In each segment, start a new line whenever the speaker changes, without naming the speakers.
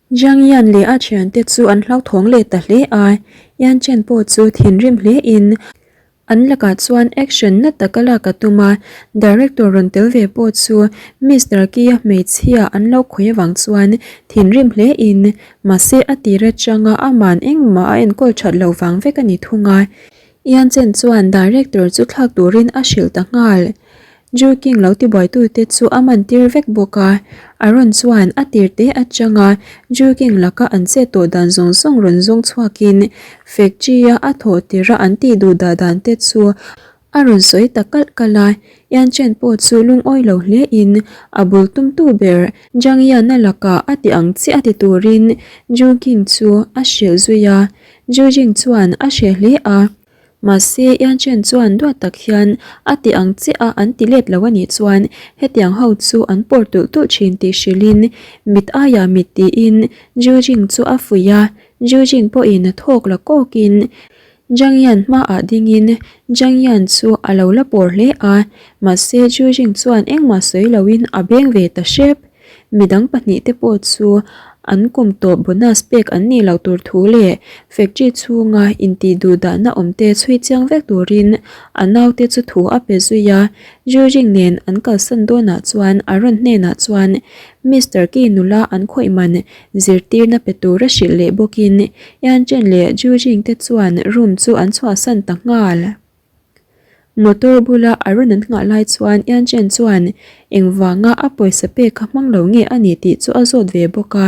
Jiang Yan leh a thiante chu an hlauthawng leh ta hle a, Yan Chen pawh chu thinrim hle in an lakah chuan action na taka lak a tum a, director rawn tel ve pawh chu Mister Kia hmeichhia an lo khawih avang chuan thinrim hle in mahse a tir atanga aman engmah a enkawl that lo vang vek a ni thung a. Yan Chen chuan director chu thlak turin a hrilh ta nghal. Ju King lo tibuaitute chu a man tir vek bawk a, Aaron chuan a tir te atanga Ju King laka an chet tawh dan zawng zawng rawn zawng chhuakin factory-a a thawh tira an tih duh dah dan te chu a rawn sawi ta kalh kalh a. Yan Chen pawh chu lungawi lo hle in a bul tumtu ber Zhang Yan-a lakah a ti ang chiah ti turin Ju King chu a hrilh zui a, Ju Jing chuan a hreh hle a. Mahse, Yan Chen chuan duat tak hian a ti ang chiah a an ti let lo a nih chuan hetiang ho chu an pawr tulh tulh thin tih hrilhin mit aiah mit tiin Zhu Jing chu a fuih a, Zhu Jing pawhin thawk la kawkin Zhang Yan hmaah dingin Zhang Yan chu a lo la pawr hle a, mahse Zhu Jing chuan engmah sawi loin a beng ve ta hrep. Midang pahnihte pawh chu an kum tawp bonus pek an nih loh tur thu leh factory chhunga intih duh dahna awmte chhui chiang vek turin a naute chu thu a pe zui a. Juring nen an kalsan dawnah chuan Aaron hnenah chuan Mister Key nula an khawih man zirtirna pe tura hrilh leh bawkin Yan Chen leh Juring te chuan room chu an chhuahsan ta nghal. Motor bula a rawn an nghah lai chuan Yan Chen chuan engvanga a pawisa pek kha hmang lo nge a ni tih chu a zawt ve bawk a.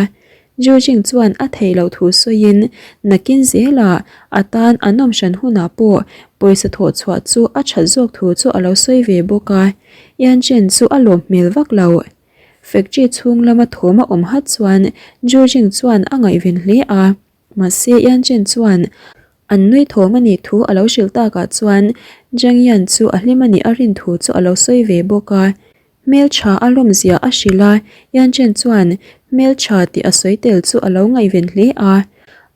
Zhu Jing chuan a theih loh thu sawiin nakin zelah a tan an awm hran hunah pawh pawisa thawh chhuah chu a that zawk thu chu a lo sawi ve bawk a. Yan Chen chu a lawm hmel vak lo. Factory chhung lama thawm a awm hat chuan Zhu Jing chuan a ngaihven hle a. Mahse Yan Chen chuan an nui thawm a nih thu a lo hrilh takah chuan Zhang Yan chu a hlim a nih a rin thu chu a lo sawi ve bawk a. Hmeltha a lawmzia a hrilh a, Yan Chen chuan hmeltha tih a sawi tel chu a lo ngaihven hle a.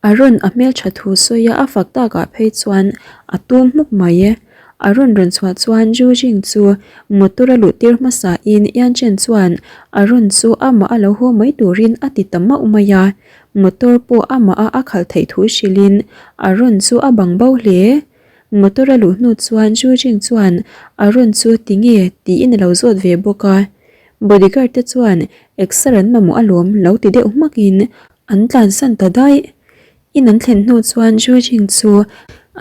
A rawn a hmeltha thu sawi a a fak takah phei chuan a tum hmuk mai. A rawn rawn chhuah chuan Zhu Jing chu motor a luh tir hmasa in Yan Chen chuan a rawn chu amah a lo haw mai turin a ti ta mauh mai a. Motor pawh amah a a khalh theih thu hrilhin Arun chu a bang bo hle. Motor a luh hnu chuan Zhu Jing chuan Arun chu tinge tiin a lo zawt ve bawk a. Bodyguard te chuan exer an mamawh alawm lo ti deuh hmakin an tlansan ta daih. In an thlen hnu chuan Zhu Jing chu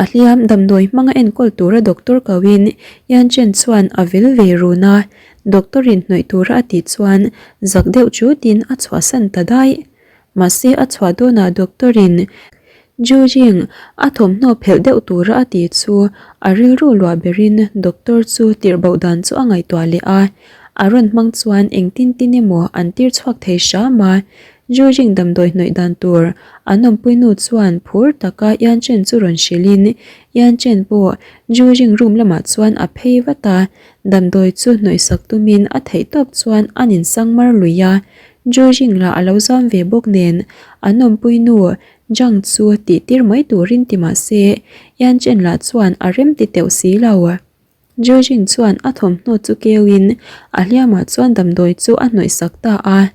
a hliam damdawi hmanga enkawl tura doctor koin Yan Chen chuan a vil ve run a. Doctor in hnawih tura a tih chuan zak deuh chutin a chhuahsan ta daih. Mahse a chhuah dawnah doctor in Ju Jing a thawmhnaw phelh deuh tura a tih chu a rilru luah berin doctor chu tirh boh dan chu a ngaihtuah leh a, a rawn hmang chuan engtin tin emaw an tir chhuak thei hram a. Ju Jing damdawi hnawih dan tur an awmpui nu chuan phur taka Yan Chen chu rawn hrilhin Yan Chen pawh Ju Jing room lamah chuan a phei vat a, damdawi chu hnawih sak tumin a theihtawp chuan an insang mar lui a. Georging lah a lo zam ve bawk nen an awmpui nu Zhang chu tih tir mai turin ti mah se Yan Chen lah chuan a rem ti teuh si lo. Georging chuan a thawmhnaw chu keuin a hliamah chuan damdawi chu a hnawih sak ta a.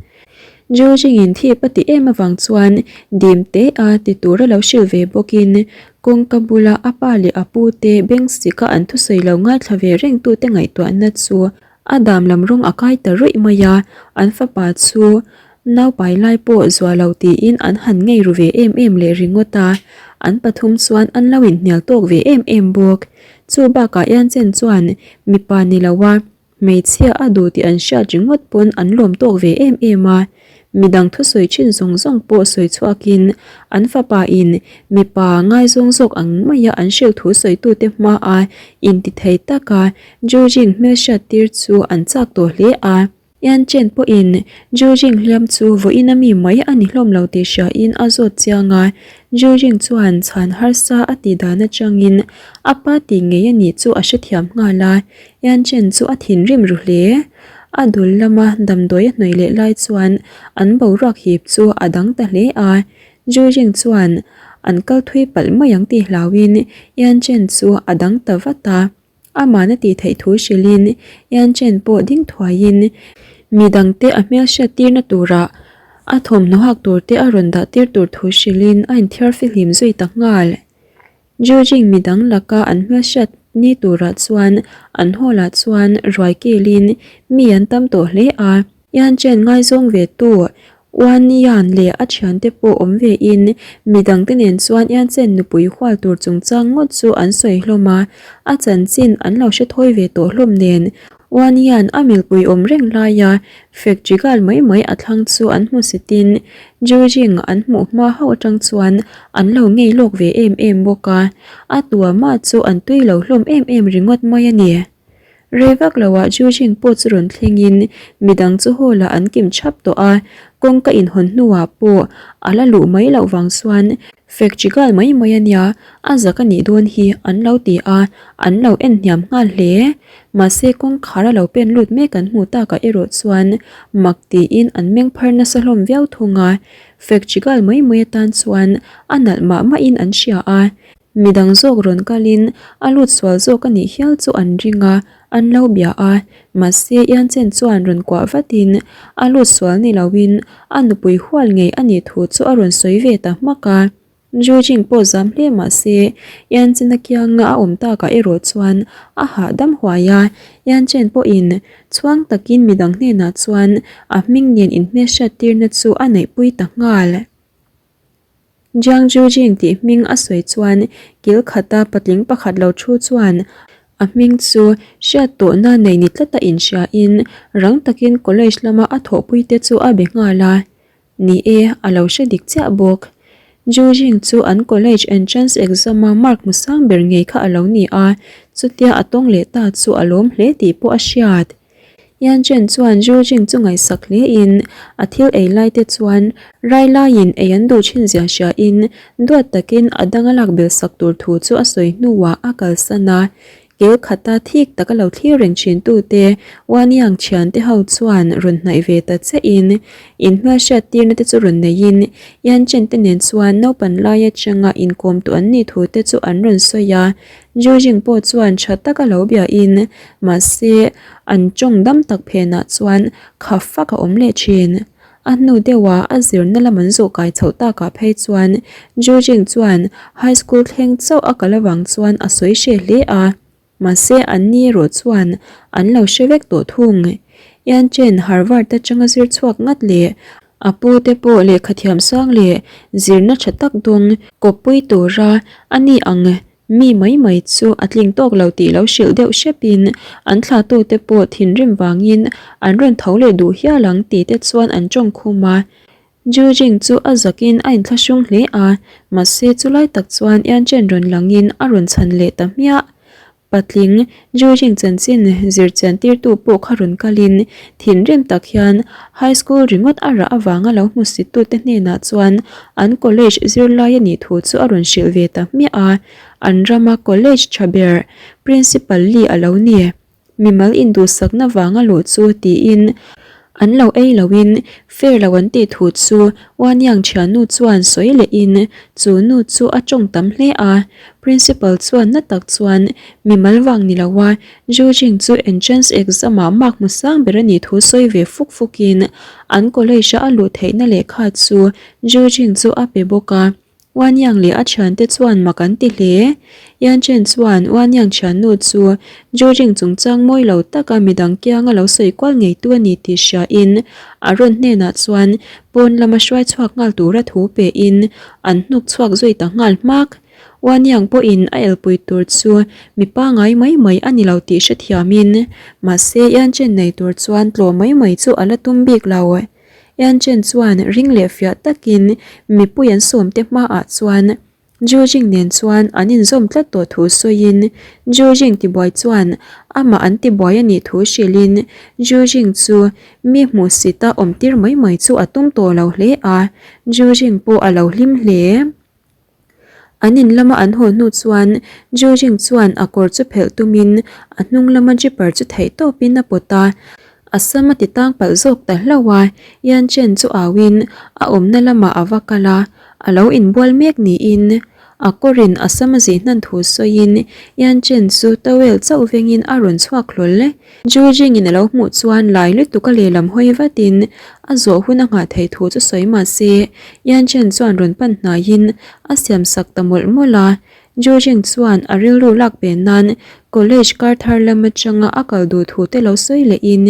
Georging in thip a ti em avang chuan dim te a ti tur a lo hrilh ve bawkin kawngka bula a pa leh a pu te beng sika an thusawi lo ngaithla ve rengtute ngaihtuahna chu A dam lam rawng a kai ta ruih mai a, an fapa chu naupai lai pawh zuah lo tiin an han ngei ru ve em em leh ringawt a, an pathum chuan an lo inhnial tawk ve em em bawk. Chu bakah Yanchen chuan mipa ni lo a, hmeichhia a duh tih an hriat ringawt pawn an lawm tawk ve em em a. Midang thusawi thin zawng zawng pawh sawi chhuakin an fapa in mipa ngaizawng zawk ang maia an hrilh thu sawitute hmaa intithei taka Jujing hmelhriat tir chu an chak tawh hle a. Yan Chen pawhin Jujing hliam chu vawiin a mi mai a ni hlawm lo tih hriain a zawt chiang a, Jujing chuan chhan harsa a tih dan atangin a pa tih ngei a nih chu a hrethiam nghal a, Yan Chen chu a thinrim ru hle. A dul lama damdawi a hnawih leh lai chuan an boruak hip chu a dang ta hle a, Jujing chuan an kal thui palh mai ang tih hlauhin Yan Chen chu a dang ta vat a. Amahna tih theih thu hrilhin Yan Chen pawh ding thuaiin midangte a hmelhriat tirna turah. A thawmhnaw hak tur te a rawn dah tir tur thu hrilhin a inthiar fihlim zui ta nghal. Judging midang laka an hmelhriat ni turah chuan an hall ah chuan ruai kilin mi an tam tawh hle a. Yan Chen ngaizawng ve tu Wan Yan leh a thiante pawh awm ve in midangte nen chuan Yan Chen nupui hual tur chungchang ngawt chu an sawi hlawm a, a chanchin an lo hre thawi ve tawh hlawm nen Wan hian a milpui awm reng laia fek chigal mai mai a thlang chu an hmu sitin Jujing an hmuh hma hauh atang chuan an lo ngei lawk ve em em bawk a, a tuamah chu an tui lo hlawm em em ringawt mai a ni. Rei vak loah Jujing pawh chu rawn thlengin midang chu hall ah an kim thap tawh a, kawngka inhawn hnuah pawh a la luh mai loh vang chuan Fek chigal mai mai a nia, a zak a nih dawn hi an lo ti a, an lo en hniam nghal hle. Mahse kawngkhar a lo pen lut mek an hmuh takah erawh chuan mak tiin an meng phar nasa hlawm viau thung a, fek chigal mai mai atan chuan a nalh mah mahin an hria a, midang zawk rawn kalin a lut sual zawk a nih hial chu an ring a, An lo bia a, mahse Ianchen chuan rawn kuah vatin a lut sual ni loin a nupui hual ngei a nih thu chu a rawn sawi ve ta hmak a. Jujing pawh zam hle mahse Ianchen a kianga a awm takah erawh chuan a hahdam huai a, Ianchen pawhin chhuang takin midang hnenah chuan a hming nen inhmelhriat tirna chu a neihpui ta nghal. Jiang Jujing tih hming a sawi chuan kil khata patling pakhat lo thu chuan a hming chu hriat tawhna nei ni tlata inhriain rang takin college lama a thawhpuite chu a be nghal a. Ni e, a lo hre dik chiah bawk. Jujing chu an college entrance exam-a mark hmu sang ber ngei kha a lo ni a, chutia a tawng leh ta chu a lawm hle tih pawh a hriat. Yan Chen chuan Zhu Jing chu ngaihsak hle in a thil ei lai te chuan rai laiin ei an duh thin zia hria in duat takin a dang a lak bel sak tur thu chu a sawi hnuah a kalsan a. Kel khata thik taka lo thlir reng thin tu te Wan Yang thian te ho chuan rawn hnaih ve ta che in in hmelhriat tirna te chu rawn nei in Yan Chen te nen chuan naupan lai atanga inkawm tu an nih thu te chu an rawn sawi a. Zhu Jing pawh chuan tha taka lo bia in, mahse an tawng dam tak phenah chuan kha fak a awm leh thin. A hnu deuha a zirna lam an zawh kai chhoh takah phei chuan Zhu Jing chuan high school thleng chauh a kal avang chuan a sawi hreh hle a, mahse an ni erawh chuan an lo hre vek tawh thung. Yan Chen Harvard atanga zir chhuak ngat leh a pu te pawh lehkha thiam sang leh zirna tha tak dawng kawppui tura a ni ang Mi mai mai chu a tling tawk lo tih lo hrilh deuh hrepin an thlahtute pawh thinrim vangin an rawn tho leh duh hial ang tih te chuan an tawng khum a. Jujing chu a zakin a inthlahrung hle a, mahse chulai tak chuan Yanchen rawn langin a rawn chhan leh ta hmiah. Patling, Jujing chanchin zir chian tirtu pawh kha rawn kalin thinrim tak hian High School ringawt a rah avanga lo hmusittute hnenah chuan an college zirlai a nih thu chu a rawn hrilh ve ta hmiah a, an rama college tha ber Principal Lee a lo ni. Mimal induhsakna vanga luh chu tiin an lo ei loin fair lo an tih thu chu Wanyang thiannu chuan sawi lehin chu nu chu a tawng tam hle a, Principal chuan na tak chuan mimal vang ni loa Zhu Jing chu entrance exam ah mark hmu sang ber a nih thu sawi ve fuk fukin an college a a luh theihna lehkha chu Zhu Jing chu a pe bawk a. Wan Yang leh a thiante chuan mak an ti hle. Yan Chen chuan Wan Yang thiannu chu Zhu Jing chungchang mawi lo taka midang kianga lo sawi kual ngeitu a ni tih hriain a rawn hnenah chuan pawn lama hruai chhuak nghal tura thu pein an hnuk chhuak zui ta nghal hmak. Uaniang pawhin a elpui tur chu mi pangai mai mai a ni lo tih hrethiamin, mahse Yanchen nei tur chuan tlawh mai mai chu a la tum bik lo. Yanchen chuan ring leh fiah takin mipui an sawmte hmaah chuan Jujing nen chuan an inzawm tlat tawh thu sawiin Jujing tibuai chuan amah an tibuai a nih thu hrilhin Jujing chu mi hmuhsita awmtir mai mai chu a tum tawh lo hle a, Jujing pawh a lo hlim hle. An in lama an haw hnu chuan Jujing chuan a kawr chu phelh tumin a hnung lama zipper chu theih tawpin a pawt a, a sam a ti tang palh zawk ta hlauh a, Yan Chen chu auin a awmna lamah a va kal a, a lo inbual mek niin. A kawrin a sam a zih hnan thu sawiin Yan Chen chu towel chauh vengin a rawn chhuak hlawl. Ju Jing-in a lo hmuh chuan lai lutuk a lehlam hawi vatin a zawh hun a nghah theih thu chu sawi mah se Yan Chen chuan rawn pan hnaiin a siam sak ta mawlh mawlh a. Ju Jing chuan a rilru lak pen nan college kar thar lam atanga a kal duh thu te lo sawi lehin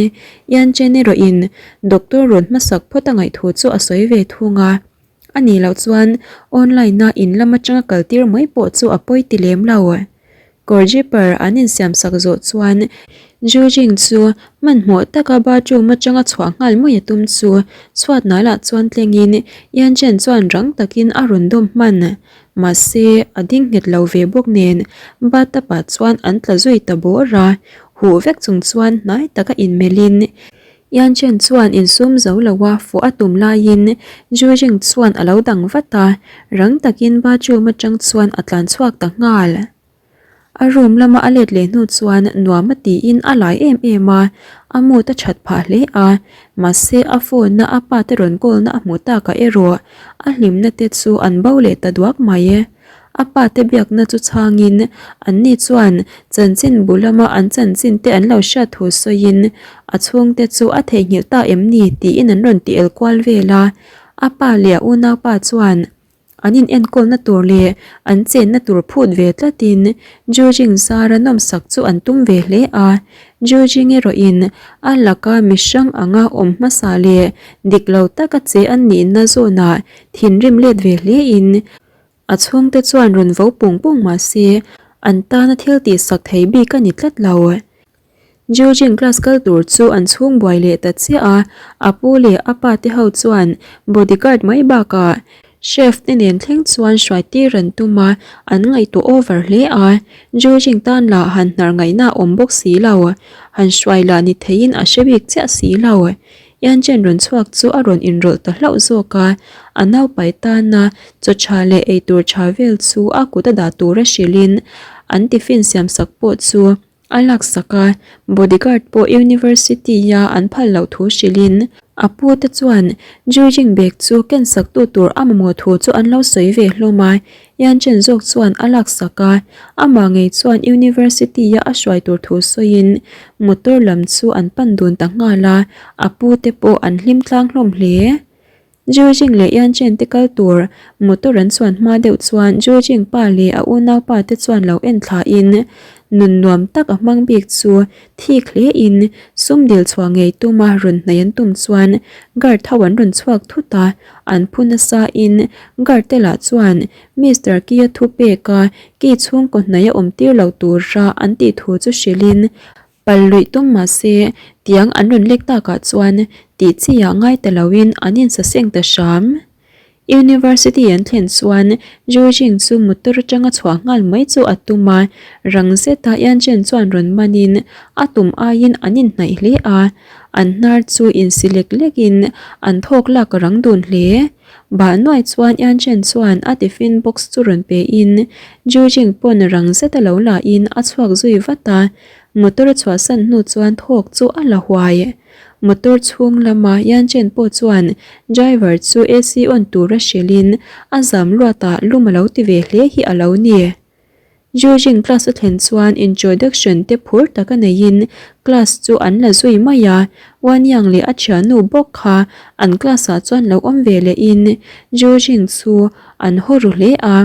Yan Chen erawhin doctor rawn hmasak phawt a ngaih thu chu a sawi ve thung a. A nih loh chuan online-a in lam atanga kal tir mai pawh chu a pawi ti lem lo. Kawr zipper an insiam sak zawh chuan Ju Jing chu hmanhmawh taka bathroom atanga chhuah nghal mai a tum chu chhuat hnailah chuan tlengin Yan Chen chuan rang takin a rawn dawm hman. Mahse, a ding nghet lo ve bawk nen bathtub ah chuan an tla zui ta bawr a, huh vek chung chuan hnai taka inmelhin Yan Chen chuan insum zo lo a fuh a tum laiin Ju Jing chuan a lo dang vat a, rang takin bathroom atang chuan a tlan chhuak ta nghal. A room lama a let leh hnu chuan nuam a tiin a lai em em a, a mood a that phah hle a, mahse a phone a a pa te rawn call na a hmuh takah erawh a hlimna te chu an bo leh ta duak mai. A pa te biakna chu chhangin anni chuan chanchin bu lama an chanchin te an lo hriat thu sawiin a chhungte chu a theihnghilh ta em ni tiin an rawn ti el kual vel a. A pa leh a unaupa chuan an inenkawlna tur leh an chenna tur phut ve tlatin Jujing zara nawmsak chu an tum ve hle a. Jujing erawhin a laka mihrang anga awm hmasa leh dik lo taka che an nihna zawnah thinrim let ve hlein A chhungte chuan rawn vo pung pung mah se, an tana thil tihsak thei bik a ni tlat lo. Jiujing class kal tur chu an chhung buai leh ta chiah a, a pu leh a pa te ho chuan bodyguard mai bakah chef te nen thleng chuan hruai tir an tum a, an ngaihtuah over hle a. Jiujing tan lah han hnar ngaihna a awm bawk si lo, han hruai lah ni theiin a hre bik chiah si lo. Yanchen rawn chhuak chu a rawn inrawlh ta hlauh zawk a, a naupai tana chaw tha leh eitur tha vel chu a kut a dah tura hrilhin an tiffin siamsak pawh chu a laksak a, bodyguard pawh university-a an phal loh thu hrilhin a pu te chuan Jujing bag chu kensak tu tur a mamawh thu chu an lo sawi ve hlawm a, Yanchen zawk chuan a laksak a, amah ngei chuan University-a a hruai tur thu sawiin motor lam chu an pan dun ta nghal a, a pu te pawh an hlim tlang hlawm hle. Jujing leh Yanchen te kal tur motor an chuan hma deuh chuan Jujing pa leh a unaupa te chuan lo en thlain nun nuam tak a hmang bik chu thik hlein sum dil chhuah ngei tuma rawn hnaih an tum chuan guard ho an rawn chhuak thut a, An phu nasa in guard te lah chuan Mister Ki-a thu pek a ki chhungkaw hnaih a awm tir lo tura an tih thu chu hrilh in pal luih tum mah se tiang an rawn lek takah chuan tih chi ah ngai ta lo in an insaseng ta hram. University an thlen chuan Jujing chu motor atanga chhuah nghal mai chu a tum a, rang zeta Yanchen chuan rawn man in a tum aiin an inhnaih hle a. An hnar chu insi lek lekin an thawk lak a rang dun hle. Bah nuai chuan Yanchen chuan a tiffin box chu rawn pe in Jujing pawn rang zet a lo la in a chhuak zui vat a, motor a chhuahsan hnu chuan thawk chu a la huai. Motor chhung lama Yanchen pawh chuan driver chu AC on tura hrilh in a zam luatah lum a lo ti ve hle hi a lo ni. Jujing class a thlen chuan introduction te phur taka neiin class chu an la zui mai a, Wanyang leh a thiannu bawk kha an class ah chuan lo awm ve lehin Jujing chu an haw ru hle a,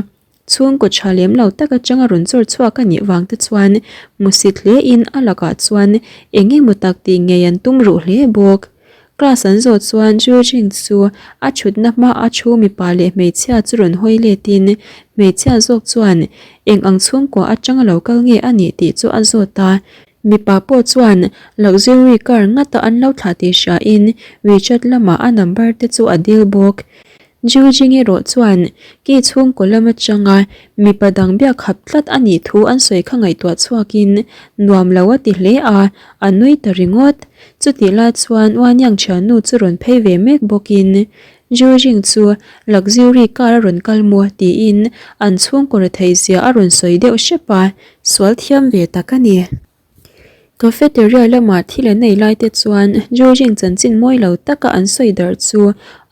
chhungkaw tha lem lo tak atanga rawn chawr chhuak a nih vang te chuan hmusit hlein a lakah chuan eng emaw tak tih ngei an tum ruh hle bawk. Class an zawh chuan Jujing chu a thutna hma a thu mipa leh hmeichhia chu rawn hawi letin hmeichhia zawk chuan eng ang chhungkua atanga lo kal nge a nih tih chu a zawt a. Mipa pawh chuan luxury car ngata an lo thlah tih hriain WeChat lamah a number te chu a dil bawk. Jiujing erawh chuan ki chhungkaw lam atanga mipa dang biak khap tlat a nih thu an sawi kha ngaihtuah chhuakin nuam lo a ti hle a, a nui ta ringawt. Chutih lai chuan Wanyang thiannu chu rawn phei ve mek bawkin Jiujing chu luxury car a rawn kal maw tiin an chhungkaw retheih zia a rawn sawi deuh hrep a, sual thiam ve tak a ni. Cafeteria lama thil an ei lai te chuan Georgine chanchin mawi lo taka an sawi darh chu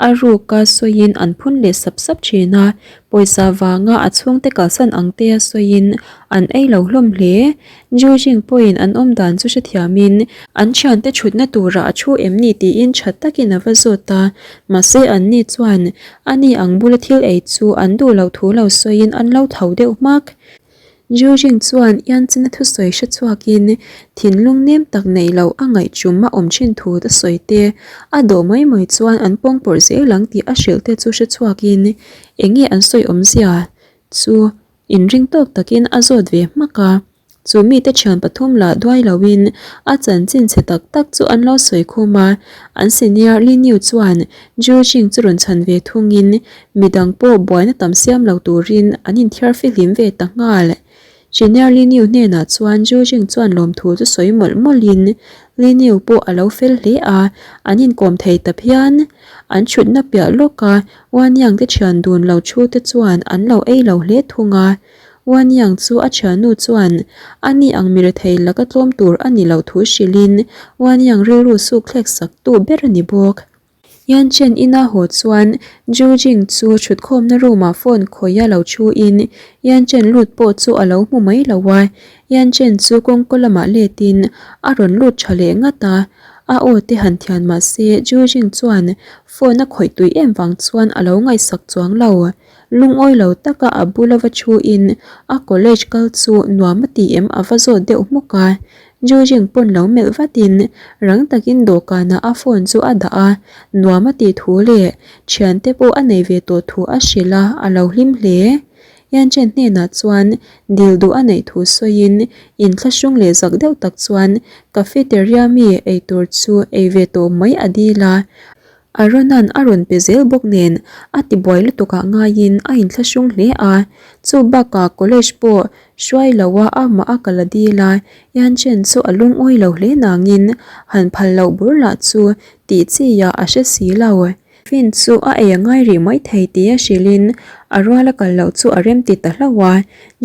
a ruka sawiin an phun leh sap sap thin a, pawisa vanga a chhungte kalsan ang te a sawiin an ei lo hlawm hle. Georgine pawhin an awm dan chu hrethiamin an thiante thutna turah a thu em ni tiin tha takin a va zawt a, mahse anni chuan ani ang bula thil ei chu an duh loh thu lo sawiin an lo tho deuh hmak. Jujing chuan Ianchina thusawi hre chhuakin thinlung nem tak neih loh a ngaihchum a awm thin thu a sawi te, a dawh mai mai chuan an pawngpawrh zel ang tih a hrilh te chu hre chhuakin eng nge an sawi awmzia chu inring tawk takin a zawt ve hmak a. Chu mite thian pathum lah duai loin a chanchin chhe tak tak chu an lo sawi khum a, an senior Li Niu chuan Jujing chu rawn chhan ve thungin Midang pawh buaina tam siam lo turin an inthiar fihlim ve ta nghal. Senior Li Niu hnenah chuan Zhu Jing chuan lawmthu chu sawi mawlh mawlhin Li Niu pawh a lo fel hle a, an inkawm thei ta phian. An thutna piah lawka Wan Yang te thian dun lo thu te chuan an lo ei lo hle thung a. Wan Yang chu a thiannu chuan a ni ang mi rethei laka tlawm tur a ni loh thu hrilhin Wan Yang rilru suk thlek sak tu ber a ni bawk. Yan Chen ina haw chuan Zhu Jing chu thutkhawmna room ah phone khawih a lo thu in Yan Chen lut pawh chu a lo hmu mai lo a, Yan Chen chu kawngka lamah let in a rawn lut tha leh ngat a, a aw te han thian mah se Zhu Jing chuan phone a khawih tui em vang chuan a lo ngaihsak chuang lo. Lungawi lo taka a bula va thu in a college kal chu nuam a ti em a va zawt deuh hmuk a, Jujing pawn lo melh vatin rang takin dawhkanah a phone chu a dah a, nuam a tih thu leh thiante pawh a nei ve tawh thu a hrilh a, a lo hlim hle. Yanchen hnenah chuan dil duh a neih thu sawiin inthlahrung leh zak deuh tak chuan cafeteria mi eitur chu ei ve tawh mai a dil a, Aaron-a'n a rawn pe zel bawk nen a ti buai lutuk ah ngaiin a inthlahrung hle a, chu bakah college pawh hruai lo a amah a kal a dil a, Yanchen chu a lungawi lo hle nangin han phal loh bur lah chu tih chi ah a hre si lo. Finn chu a ei a ngai rih mai thei tih a hrilhin a rual a kal loh chu a rem ti ta hlauh a,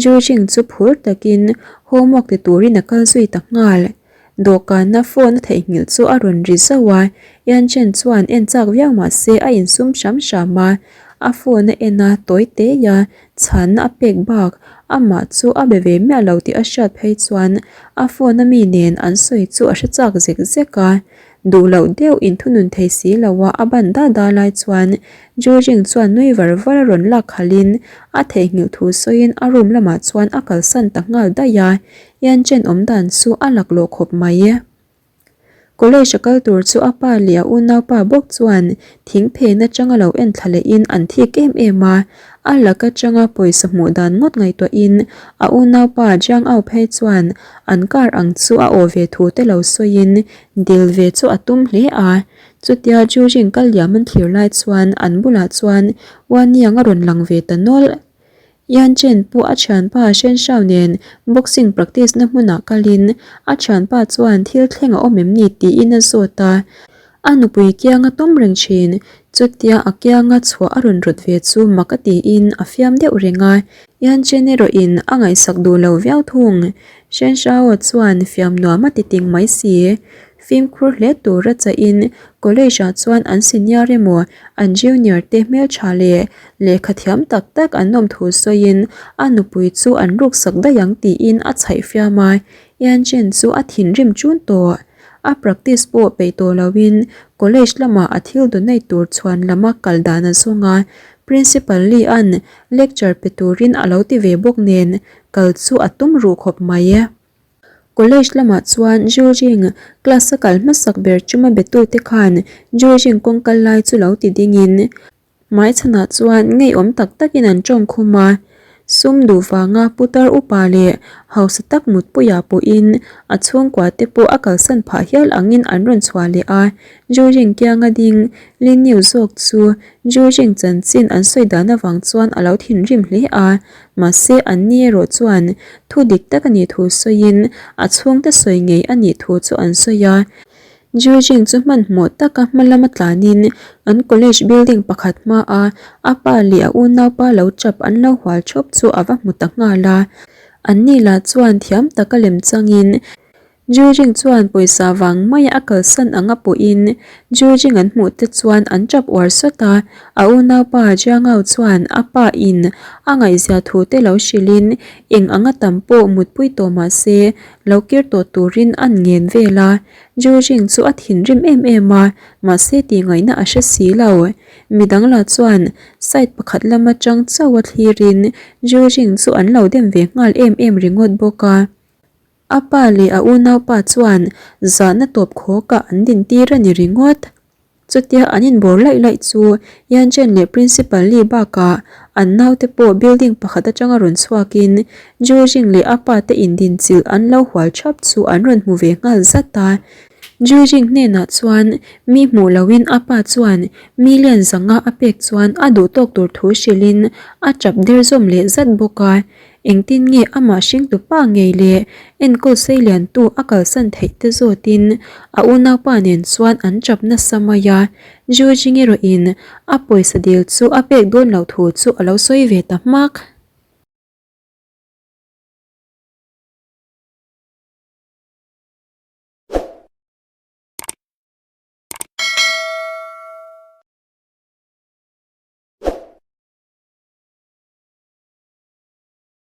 Jujing chu phur takin homework ti turin a kal zui ta nghal. Dawhkanna phone a theihnghilh chu a rawn ri zauh a, Yan Chen chuan en chak viau mah se a insum hram hram a, a phone a en a, tawi tei a, chhanna a pek bak, amah chu a be ve miah lo tih a hriat phei chuan a phone a mi nen an sawi chu a hre chak zek zek a, duh loh deuh inthunun thei si lo a a ban da da lai chuan Zhu Jing chuan nui var var a rawn lak khalhin a theihnghilh thu sawiin a room lamah chuan a kalsan ta nghal daih a, Yan Chen awm dan chu a laklawh khawp mai. College a kal tur chu a pa leh a unaupa bawk chuan thing phen atanga lo en thla lehin an thik em em a, a lak atanga pawisa hmuh dan ngawt ngaihtuahin a unaupa Jiang Ao phei chuan an car ang chu a awh ve thu te lo sawiin dil ve chu a tum hle a. Chutia Zhu Jing kal liam an thlir lai chuan an bulah chuan Wan Yang a rawn lang ve ta nawlh. Yan Chen pawh a thianpa Shen Shao nen boxing practice na hmunah kalin a thianpa chuan thil thleng a awm em ni tiin a zawt a. A nupui kianga tum reng thin, chutia a kianga chhuah a rawn rawt ve chu mak a tiin a fiam deuh reng a. Yan Chen erawhin a ngaihsak duh lo viau thung. Shen Shao chuan fiam nuam a ti ting mai si. Fimkhur hle tura chahin college ah chuan an senior emaw an junior te hmeltha leh lehkha thiam tak tak an awm thu sawiin a nupui chu an ruksak daih ang tiin a chhaih fiam a, Yan Chen chu a thinrim chun tawh. A practice pawh peih tawh loin college lamah a thil donate tur chhuan lama kal dan a zawng a, Principal Lee an lecture pe turin a lo ti ve bawk nen kal chu a tum ruh khawp mai. College lamah chuan Zhujing class a kal hmasak ber chuma betute khan Zhujing kawng kal lai chu lo ti dingin hmaichhanah chuan ngeiawm tak takin an tawng khum a. Sum duh vanga putar upa leh hausa tak mutpuiah pawhin a chhungkua te pawh a kalsan phah hial angin an rawn chhuah leh a. Zhujing kianga ding Lin Niu zawk chu Zhujing chanchin an sawi dan avang chuan a lo thinrim hle a. Mahse, anni erawh chuan thu dik tak a nih thu sawiin a chhungte sawi ngei a nih thu chu an sawi a. Jujing chu hmanhmawh taka hma lama tlanin an college building pakhat hmaa a pa leh a unaupa lo chap an lo hual thawp chu a va hmu ta nghal a. Anni lah chuan thiam taka lem changin. Jujing chuan pawisa vang maia a kalsan anga pawhin Jujing an hmuh te chuan an tap uar sawt a, a unaupa Jiangao chuan a pa in a ngaihzia thu te lo hrilhin eng anga tam pawh mutpui tawh mah se lo kir tawh turin an ngen vel a. Jujing chu a thinrim em em a, mahse tih ngaihna a hre si lo. Midang lah chuan side pakhat lama tang chauh a thlirin Jujing chu an lo dem ve nghal em em ringawt bawk a. A pa leh a unaupa chuan zahna tawp khawkah an dintir a ni ringawt. Chutia an inbawr laih laih chu Yan Chen leh Principal Li bakah an naute pawh building pakhat atanga rawn chhuakin Zhu Jing leh a pa te indinchilh an lo hual thap chu an rawn hmu ve nghal zat a. Zhu Jing hnenah chuan mi hmuh loin a pa chuan million zanga a pek chuan a duhtawk tur thu hrilhin a tap der zawm leh zat bawk a. Engtin nge amah hringtu pa ngei leh enkawl seiliantu a kalsan theih te zawtin a unaupa nen chuan an chap nasa mai a, Ju Jing erawhin a pawisa dil chu a pek dawn loh thu chu a lo sawi ve ta hmak.